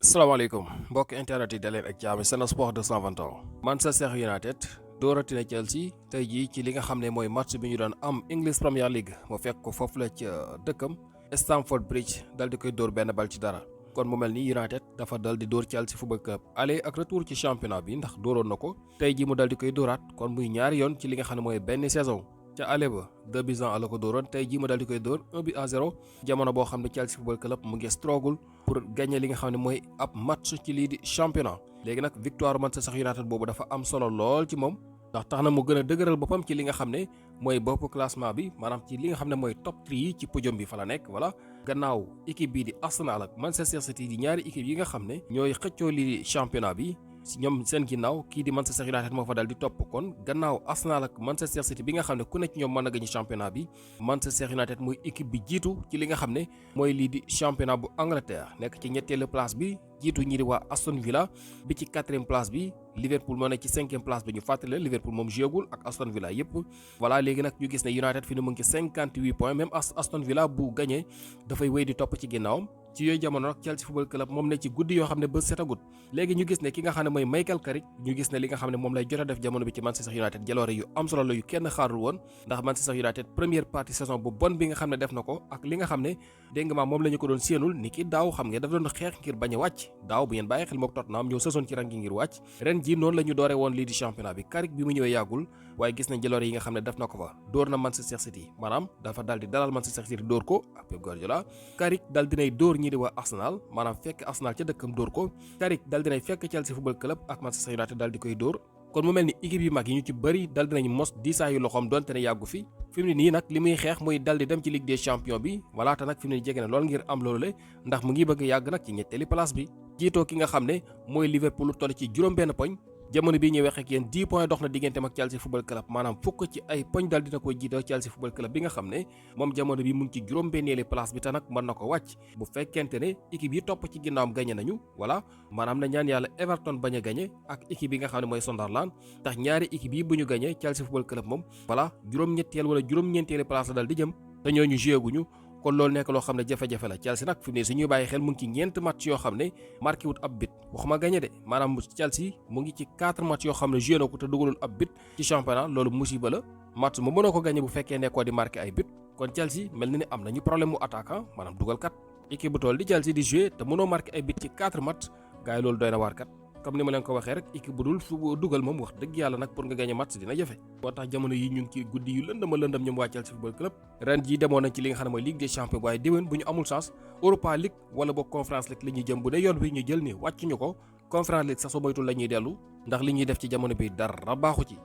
salaamaaleykum mbokk internet yi daleen ak jaami Sen Sport 221 Manchester United dóorati na Chelsea tey jii ci li nga xam ne mooy match bi ñu doon am English Premier League mu fekk ko foofu la ca dëkkam Stamford Bridge dal di koy dóor benn bal ci dara kon mu mel ni United dafa dal di dóor Chelsea Football Club aller ak retour ci championnat bi ndax dóoroon na ko tey jii mu dal di koy dóoraat kon muy ñaari yoon ci li nga xam ne mooy benn saison ca aller ba 2-1 la ko dóoroon tey jii mu dal di koy dóor 1-0 jamono boo xam ne Chelsea Football Club mu ngi struggle pour gagner li nga xam ne mooy ab match ci lii di championnat léegi nag victoire Manchester United boobu dafa am solo lool ci moom ndax tax na mu gën a dëgëral boppam ci li nga xam ne mooy bopp classement bi maanaam ci li nga xam ne mooy top 3 yi ci podium bi fa la nekk voilà gannaaw équipe bii di Arsenal ak Manchester City di ñaari équipe yi nga xam ne ñooy xëccoo lii di championnat bi si ñoom seen ginnaaw kii di Manchester United moo fa dal di topp kon gannaaw Arsenal ak Manchester City bi nga xam ne ku nekk ñoom mën a gañe championnat bi Manchester United mooy équipe bi jiitu ci li nga xam ne mooy lii di championnat bu Angleterre nekk ci ñetteelu place bi jiitu ñi di waa Aston Villa bi ci 4e place bi Liverpool moo nekk ci 5e place bi ñu fàttali Liverpool moom jéegul ak Aston Villa yépp voilà léegi nag ñu gis ne United fi ne mu ngi ci 58 points même Aston Villa bu gagné dafay wéy di topp ci ginnaawam ci yooyu jamono nag Chelsea Football Club moom ne ci guddi yoo xam ne ba setagut léegi ñu gis ne ki nga xam ne mooy Michael Carrick ñu gis ne li nga xam ne moom lay jot a def jamono bi ci Manchester United jaloore yu am solo la yu kenn xaarul woon ndax Manchester United première partie saison bu bon bi nga xam ne def na ko ak li nga xam ne dégg nga moom la ñu ko doon séenul ni ki daaw xam nga daf doon xeex ngir bañ a wàcc daaw bu ngeen bàyyi xel mook Tottenham ñëw saison ci rangi ngir wàcc ren ji noonu la ñu doore woon lii di championnat bi Carrick bi mu ñëwee yàggul waaye gis nañ jaloore yi nga xam ne def na ko fa dóor na Manchester City maanaam dafa dal di dalal Manchester City dóor ko ak Pep Guardiola Carrick dal dinay dóor ñi di waa Arsenal maanaam fekk Arsenal ca dëkkam dóor ko Carrick dal dinay fekk Chelsea Football Club ak Manchester United dal di koy dóor kon mu mel ni équipe yu mag yi ñu ci bëri dal dinañ mos diisaayu loxoom donte ne yàggu fi mu ne nii nag li muy xeex muy dal di dem ci Ligue des Champions bi voilà te nag fi mu ne nii jege na lool ngir am loolu le ndax mu ngi bëgg yàgg nag ci ñetteeli place bi jiitoo ki nga xam ne mooy Liverpool lu toll ci juróom benn poñ jamono bii ñuy wax ak yéen 10 points dox na digganteem ak Chelsea Football Club maanaam fukk ci ay poñ dal dina ko jiitoo Chelsea Football Club bi nga xam ne moom jamono bi mu ngi ci juróom-benneeli place bi te nag mën na ko wàcc bu fekkente ne équipe yi topp ci ginnaawam gagné nañu voilà maanaam na ñaan yàlla Everton bañ a gagné ak équipe yi nga xam ne mooy Sunderland ndax ñaari équipe yi bu ñu gagné Chelsea Football Club moom voilà juróom-ñetteel wala juróom-ñeenteeli place la dal di jëm te ñooñu joué guñu kon loolu nekk loo xam ne jafe-jafe la Chelsea nag fi mu ne su ñuy bàyyi xel mu ngi ci ñeent match yoo xam ne marqué wut ab bit waxuma gagné de maanaam Chelsea mu ngi ci 4 match yoo xam ne joué na ko te dugalul ab bit ci championnat loolu musiba la match mu mënoo ko gagné bu fekkee nekkoo di marqué ay bit kon Chelsea mel na ni am nañu problème mu attaquant maanaam dugalkat équipe bu toll di Chelsea di joué te mënoo marqué ay bit ci 4 match gars yi loolu doy na waar kat comme ni ma leen ko waxee rek équipe bu dul dugal moom wax dëgg yàlla nag pour nga gagné match dina jafe moo tax jamono yi ñu ngi ci guddi yu lëndama lëndam ñoom waa Chelsea Football Club ren jii demoon nañ ci li nga xam ne mooy Ligue des Champions waaye déwén bu ñu amul chance Europa League wala boog Conference League la ñuy jëm bu dee yoon bi ñu jël ni wàcc ñu ko Conference League sax soo moytul la ñuy dellu ndax li ñuy def ci jamono bi dara baaxu ci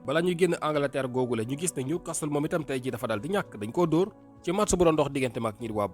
bala ñuy génn Angleterre googu la ñu gis ne Newcastle moom itam tey jii dafa dal di ñàkk dañ koo dóor ci match bu doon dox diggante mag ñi di waa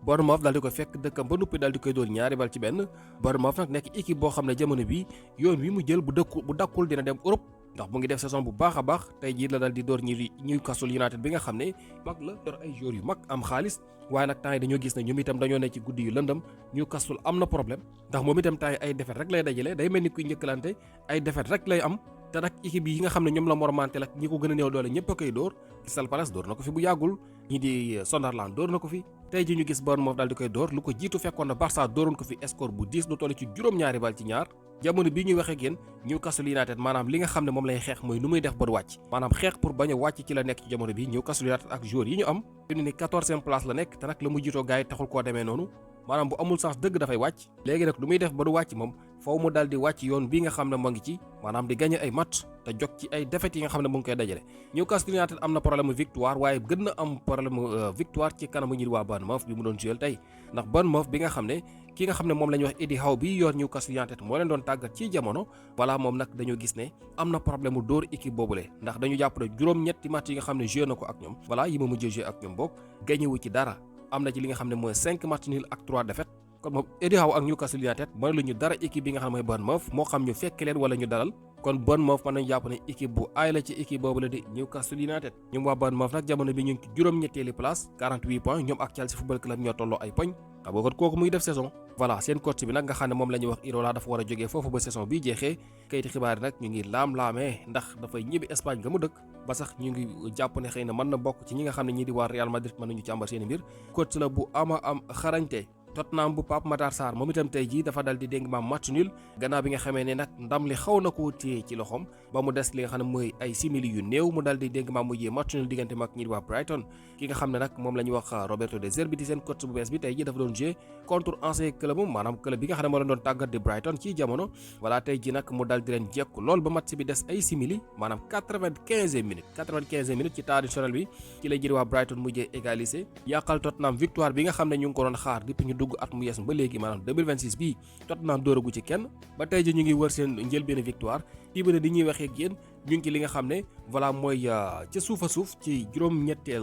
Bournemouth dal di koy fekk dëkkam ba nuppi dal di koy dóor ñaari bal ci benn Bournemouth nag nekk équipe boo xam ne jamono bi yoon wi mu jël bu dakkul dina dem Europe ndax mu ngi def saison bu baax a baax tey jii la dal di dóor ñi di Newcastle United bi nga xam ne mag la yor ay joueurs yu mag am xaalis waaye nag temps yi dañoo gis ne ñoom itam dañoo ne ci guddi yu lëndëm Newcastle am na problème ndax moom itam temps yi ay défaite rek lay dajale day mel ni kuy njëkkalante ay défaite rek lay am te nag équipe yi nga xam ne ñoom la mormanteel ak ñi ko gën a néew doole ñëpp a koy dóor Crystal Palace dóor na ko fi bu yàggul ñi di Sunderland dóor na ko fi tey ji ñu gis Bournemouth daal di koy dóor lu ko jiitu fekkoon na Barça dóoroon ko fi score bu 10 lu toll ci juróom-ñaari bal ci ñaar jamono bii ñuy waxee ak yéen Newcastle United maanaam li nga xam ne moom lay xeex mooy nu muy def ba du wàcc maanaam xeex pour bañ a wàcc ci la nekk ci jamono bi Newcastle United ak joueurs yi ñu am fi mu ne ni 14e place la nekk te nag la mu jiitoo gars yi taxul koo demee noonu maanaam bu amul sens dëgg dafay wàcc léegi nag lu muy def ba du wàcc moom foofu mu dal di wàcc yoon bii nga xam ne moo ngi ci maanaam di gagné ay match te jog ci ay défaites yi nga xam ne mu ngi koy dajale Newcastle United am na problème victoire waaye gën na am problème victoire ci kanamu ñi di waa Bournemouth bi mu doon jouer tey ndax Bournemouth bi nga xam ne ki nga xam ne moom la ñuy wax Eddie Howe bi yor Newcastle United moo leen doon tàggat ci jamono voilà moom nag dañoo gis ne am na problème mu dóor équipe boobule ndax dañu jàpp ne juróom-ñetti match yi nga xam ne joué na ko ak ñoom voilà yi ma mujjee joué ak ñoom boog gagné wu ci dara am na ci li nga xam ne mooy 5 match nul ak 3 défaites kon moom Eddie Howe ak Newcastle United mën lu ñu dara équipe bi nga xam ne mooy Bournemouth moo xam ñu fekk leen wala ñu dalal kon Bournemouth mën nañu jàpp ne équipe bu aay la ci équipe boobu la di Newcastle United ñoom waa Bournemouth nag jamono bi ñu ngi ci juróom-ñetteeli place 48 points ñoom ak Chelsea Football Club ñoo tolloo ay poñ xam nga kon kooku muy def saison voilà seen coach bi nag nga xam ne moom la ñuy wax Irola dafa war a jógee foofu ba saison bi jeexee kayiti xibaar yi nag ñu ngi laam-laamee ndax dafay ñibbi Espagne nga mu dëkk ba sax ñu ngi jàpp ne xëy na mën na bokk ci ñi nga xam ne ñii di waa Real Madrid mën nañu càmbar seen mbir coach la bu ama am xarañte Tottenham bu Pape Matar Sarr moom itam tey jii dafa dal di dénk maam match nul gannaaw bi nga xamee ne nag ndam li xaw na koo téye ci loxoom ba mu des li nga xam ne mooy ay simili yu néew mu dal di dénk maam mujjee match nul diggante mag ñi di waa Brighton. ki nga xam ne nag moom la ñuy wax Roberto De Zerbi di seen coach bu bees bi tey jii dafa doon jouer contre ancien club maanaam club bi nga xam ne moo leen doon tàggat di Brighton ci jamono voilà tey jii nag mu dal di leen jekku lool ba match bi des ay simili maanaam 95 minutes ci temps additionnel bi ci lay jëri waa Brighton mujjee égaliser yàqal Tottenham victoire bi nga xam ne ñu ngi ko doon xaar depuis ñu dugg at mu yees ba léegi maanaam 2026 bii Tottenham dóoragu ci kenn ba tey ji ñu ngi wër seen njëlbéen victoire tibane di ñuy waxee ak yéen ñu ngi ci li nga xam ne voilà mooy ca suuf a suuf ci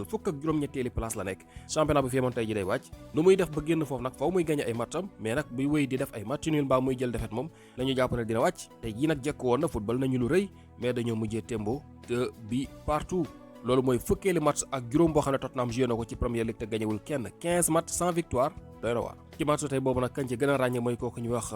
fukk ak juróom-ñetteeli place la nekk championnat bu fi yemoon tey ji day wàcc nu muy def ba génn foofu nag faw muy gagné ay matcham mais nag buy wéy di def ay match nul mbaa muy jël defet moom la ñu jàpp ne dina wàcc tey ji nag jekk woon na football nañu lu rëy mais dañoo mujjee tembo te bi partout loolu mooy fukkeeli match ak juróom boo xam ne Tottenham joué na ko ci Premier League te gañewul kenn 15 match sans victoire doy na waar ci match tey boobu nag kañ ci gën a ràññee mooy kooku ñuy wax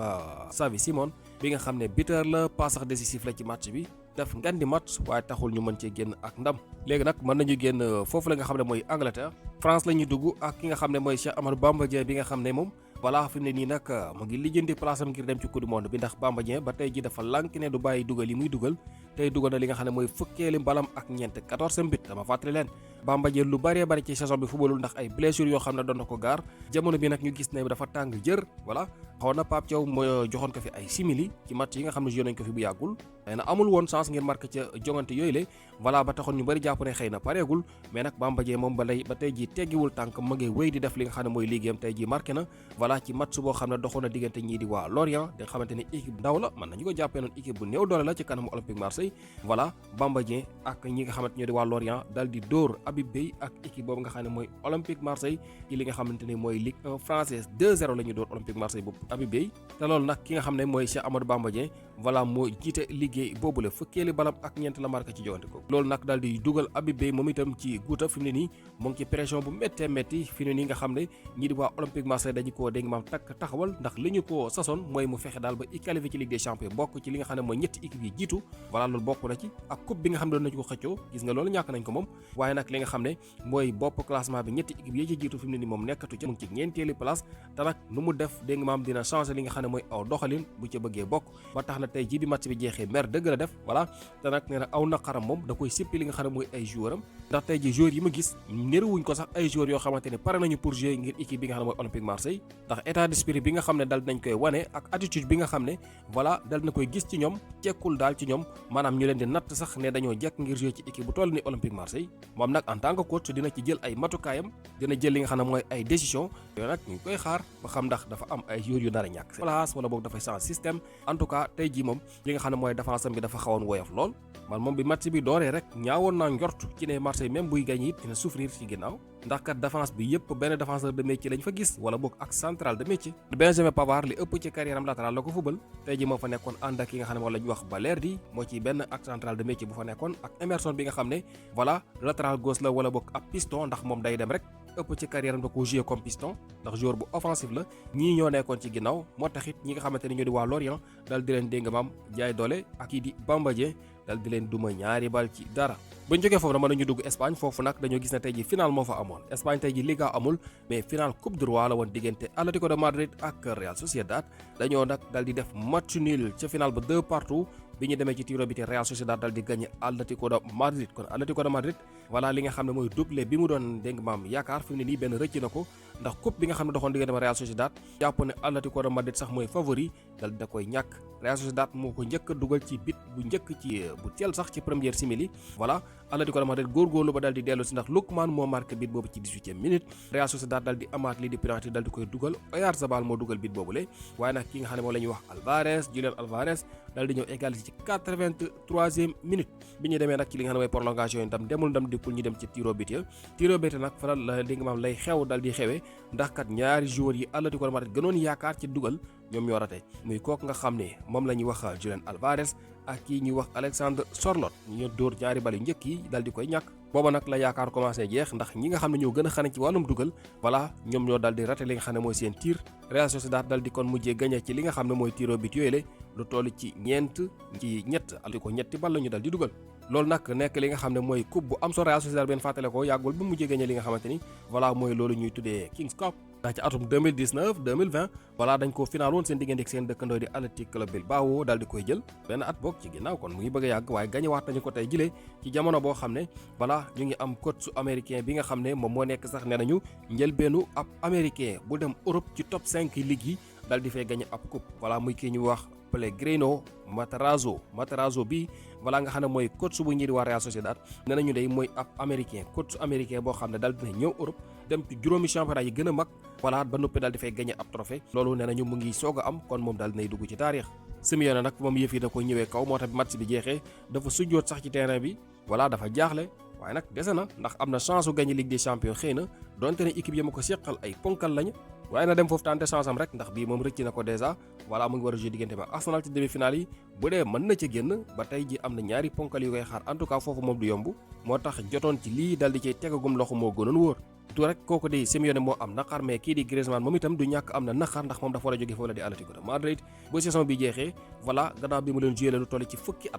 Xavi Simons bi nga xam ne buteur la pas sax décisif la ci match bi def ngan di match waaye taxul ñu mën cee génn ak ndam léegi nag mën nañu génn foofu la nga xam ne mooy Angleterre France la ñuy dugg ak ki nga xam ne mooy Cheikh Amadou Bamba Dieng bi nga xam ne moom voilà fi mu ne nii nag mu ngi lijjanti place am ngir dem ci coupe du monde bi ndax Bamba Dieng ba tey ji dafa lànk ne du bàyyi dugal yi muy dugal tey dugal na li nga xam ne mooy fukkeeli mbalam ak ñeent 14 but dama fàttali leen Bamba Dieng lu bëree bëri ci saison bi footballul ndax ay blessures yoo xam ne doon na ko gaar jamono bi nag ñu gis ne dafa tàng jër voilà xaw na Pape Thiaw moo joxoon ko fi ay simili ci match yi nga xam ne joué nañ ko fi bu yàggul xëy na amul woon chance ngir marqué ca jongante yooyu le voilà ba taxoon ñu bëri jàpp ne xëy na pareegul mais nag Bamba Dieng moom ba tey ji teggiwul tànk ma ngi wéy di def li nga xam ne mooy liggéeyam tey ji marqué na voilà ci match boo xam ne doxoon na diggante ñii di waa Lorient da nga xamante ne équipe ndaw la mën nañu ko jàppee noonu équipe bu néew doole la ci kanamu Olympique Marseille voilà Bamba Dieng ak ñi nga xamante ñoo di waa Lorient dal di dóor Habib Beye ak équipe boobu nga xam ne mooy Olympique Marseille ci li nga xamante ne mooy Ligue 1 française 2-0 la ñu dóor Olympique Marseille boobu Habib Beye te loolu nag ki nga xam ne mooy Cheikh Amadou Bamba Dieng voilà moo jiite liggéey boobu la fukkeeli balam ak ñeent la marqué ci jogante ko loolu nag daal di dugal Habib Beye moom itam ci guuta fi mu ne nii mu ngi ci pression bu méttee métti fi mu ne nii nga xam ne ñii di waa Olympique Marseille dañu koo dégg maam taxawal ndax li ñu ko sasoon mooy mu fexe daal ba qualifié ci Ligue des Champions bokk ci li nga xam ne mooy ñetti équipe yi jiitu voilà loolu bokk na ci ak coupe bi nga xam ne doon nañu ko xëccoo gis nga loolu ñàkk nañ ko moom waaye nag li nga xam ne mooy bopp classement bi ñetti équipe yi ci jiitu fi mu ne nii moom nekkatu ci mu ngi ci ñeenteeli place te nag nu mu def dégg nga maam dina changer li nga xam ne mooy aw doxalin bu ca bëggee bokk ba tax na tey ji bi match bi jeexee mer dëgg la def voilà te nag nee na aw naqaram moom da koy sippi li nga xam ne mooy ay joueur am ndax tey ji joueurs yi ma gis néruwuñ ko sax ay joueurs yoo xamante ne pare nañu pour jouer ngir équipe bi nga xam ne mooy Olympique Marseille ndax état d'esprit bi nga xam ne dal nañ koy wane ak attitude bi nga xam ne voilà dal na koy gis ci ñoom jekkul daal ci ñoom maanaam ñu leen di natt sax ne dañoo jekk ngir jouer ci équipe bu toll ni Olympique Marseille moom nag en tant que coach dina ci jël ay matukaayam dina jël li nga xam ne mooy ay décision yooyu nag ñu ngi koy xaar ba xam ndax dafa am ay joueurs yu nar a ñàkk place wala boog dafay changer système en tout cas tey jii moom li nga xam ne mooy défense am bi dafa xawoon woyof lool man moom bi match bi dooree rek ñaawoon naa njort ci ne Marseille même buy gagné it dina souffrir ci ginnaaw ndax kat défense bi yëpp benn défenseur de métier lañ fa gis wala boog ak central de métier Benjamin Pavard li ëpp ci carrière am latéral la ko fubal tey ji moo fa nekkoon ànd ak ki nga xam ne moom la ñu wax Balerdi moo ci benn ak central de métier bu fa nekkoon ak Emerson bi nga xam ne voilà latéral gauche la wala boog ab piston ndax moom day dem rek ëpp ci carrière am da ko jouer comme piston ndax joueur bu offensif la ñii ñoo nekkoon ci ginnaaw moo taxit ñi nga xamante ne ñoo di waa Lorient dal di leen dégg maam jaay doole ak kii di Bamba Dieng dal di leen duma ñaari bal ci dara buñ jógee foofu dama nañu dugg Espagne foofu nag dañoo gis ne tey ji final moo fa amoon Espagne tey ji Liga amul mais final Coupe du Roi la woon diggante Atlético de Madrid ak Real Sociedad dañoo nag dal di def match nul ca final ba 2-2 bi ñu demee ci tiro bi te Real Sociedad dal di gagné Atlético de Madrid kon Atlético de Madrid voilà li nga xam ne mooy doublé bi mu doon dénk maam yaakaar fi mu ne nii benn rëcc na ko ndax coupe bi nga xam ne doxoon diggante Real Sociedad jàpp ne Atlético de Madrid sax mooy favori dal da koy ñàkk Real Sociedad moo ko njëkk a dugal ci bit bu njëkk ci bu teel sax ci première simili voilà Atlético de Madrid góorgóorlu ba dal di dellu si ndax Lookman moo marqué bit boobu ci 18e minute Real Sociedad dal di amaat lii di penalty dal di koy dugal Oyarzabal moo dugal bit boobule waaye nag ki nga xam ne moom la ñuy wax Alvarez Julián Alvarez dal di ñëw égaliser ci 83e minute bi ñu demee nag ci li nga xam ne mooy prolongation yi ndam demul ndam dikkul ñu dem ci tiro bit ya tiro bit nag fa la li nga maam lay xew dal di xewee ndax kat ñaari joueurs yi Atlético de Madrid gënoon yaakaar ci dugal ñoom ñoo rate muy kooku nga xam ne moom la ñuy wax Julián Alvarez ak kii ñuy wax Alexandre Sorloth ñu dóor ñaari bal yu njëkk yi dal di koy ñàkk booba nag la yaakaar commencé jeex ndax ñi nga xam ne ñoo gën a xarañ ci wàllum dugal voilà ñoom ñoo dal di rate li nga xam ne mooy seen tir Real Sociedad dal di kon mujjee gagné ci li nga xam ne mooy tiro bit yooyu la lu toll ci ñett Atlético ñetti bal la ñu dal di dugal loolu nag nekk li nga xam ne mooy coupe bu am solo Real Sociedad benn fàttale ko yàggul ba mujjee gagné li nga xamante ni voilà mooy loolu ñuy tuddee Kings Cup ndax ci atum 2019 2020 voilà dañ ko final woon seen diggante ak seen dëkkandoo di Athletic Club Bilbao daal di koy jël benn at bokk ci ginnaaw kon mu ngi bëgg a yàgg waaye gañewaat nañu ko tey jëlee ci jamono boo xam ne voilà ñu ngi am coach su américain bi nga xam ne moom moo nekk sax nee nañu njëlbeenu ab américain bu dem Europe ci top 5 ligue yi daal di fay gañe ab coupe voilà muy kii ñu wax Pellegrino Matarazzo bi voilà nga xam ne mooy coach bu ñi di waa Real Sociedad nee nañu day mooy ab américain coach américain boo xam ne daal dina ñëw Europe dem ci juróomi championnat yi gën a mag voilà ba noppi daal di fay gagné ab trophée loolu nee nañu mu ngi soog a am kon moom daal dinay dugg ci taarix Simeone nag moom yëf yi da ko ñëwee kaw moo tax match bi jeexee dafa sujjoot sax ci terrain bi voilà dafa jaaxle waaye nag dese na ndax am na chance su gagné Ligue des Champions xëy na donte ne équipe yi ma ko seqal ay ponkal lañu waaye na dem foofu tante chance am rek ndax bii moom rëcc na ko dèjà voilà mu ngi war a jouer diggante ba Arsenal ci demi-finale yi bu dee mën na ca génn ba tey ji am na ñaari ponkal yu koy xaar en tout cas foofu moom du yomb moo tax jotoon ci lii dal di cay tegagum loxo moo gënoon wóor tu rek kooku di Simeone moo am naqar mais kii di Griezmann moom itam du ñàkk am na naqar ndax moom dafa war a jóge foofu la di Atlético de Madrid ba saison bi jeexee voilà gannaaw bi mu leen joué lu toll ci fukki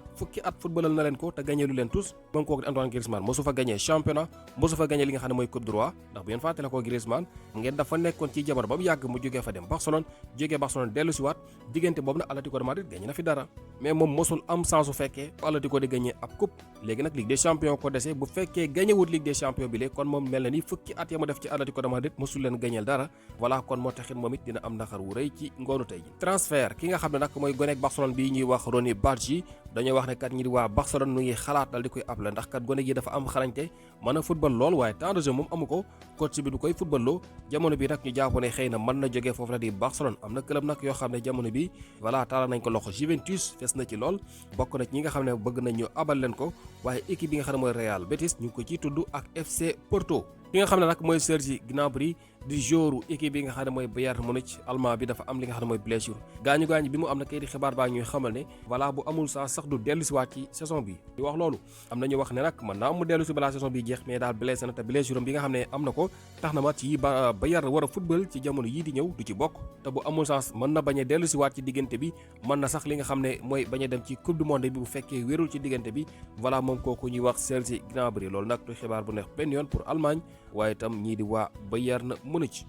at footballal na leen ko te gagné lu leen tous moom kooku di Antoine Griezmann mosu fa gagné championnat mosu fa gagné li nga xam ne mooy coupe du roi ndax bu ngeen fàttale ko Griezmann ngeen dafa nekkoon ci jamono ba mu yàgg mu jógee fa dem Barcelone jógee Barcelone dellu si waat diggante boobu nag Atlético de Madrid gagné na fi dara mais moom mosul am chance su fekkee Atlético di gagné ab coupe léegi nag Ligue des champions ko dese bu fekkee gagné wut Ligue des champions bi léegi kon moom mel na ni fukki at ya mu def ci Atlético de Madrid mosul leen gañeel dara voilà kon moo taxit moom it dina am naqar wu rëy ci ngoonu tey ji transfert ki nga xam ne nag mooy goneek Barcelone bi ñuy wax Rony Bargi dañoo wax ne kat ñi di waa Barcelone nu ngi xalaat dal di koy appelé ndax kat gone gi dafa am xarañte mën a football lool waaye temps de jeu moom amu ko coach bi du koy football loo jamono bi nag ñu jàpp ne xëy na mën na jógee foofu la di Barcelone am na club nag yoo xam ne jamono bi voilà taala nañ ko loxo Juventus fes na ci lool bokk na ci ñi nga xam ne bëgg nañ ñu abal leen ko waaye équipe bi nga xam ne mooy Real Betis ñu ngi ko ciy tudd ak FC Porto ki nga xam ne nag mooy Serge Gnabry di joueur équipe bi nga xam ne mooy Bayern Munich allemand bi dafa am li nga xam ne mooy blessure gaañu bi mu am na kay di xibaar baa ñuy xamal ne voilà bu amul sax du dellu si waat ci saison bi di wax loolu am nañu wax ne nag mën naa mu dellu si balaa saison bi jeex mais daal blessé na te blessure bi nga xam ne am na ko tax na match yi Bayern war a football ci jamono yii di ñëw du ci bokk te bu amul chance mën na bañ a dellu si waat ci diggante bi mën na sax li nga xam ne mooy bañ a dem ci coupe du monde bi bu fekkee wérul ci diggante bi voilà moom kooku ñuy wax Serge Gnabry loolu nag du xibaar bu neex benn yoon pour Allemagne waaye itam ñii di waa Bayern Munich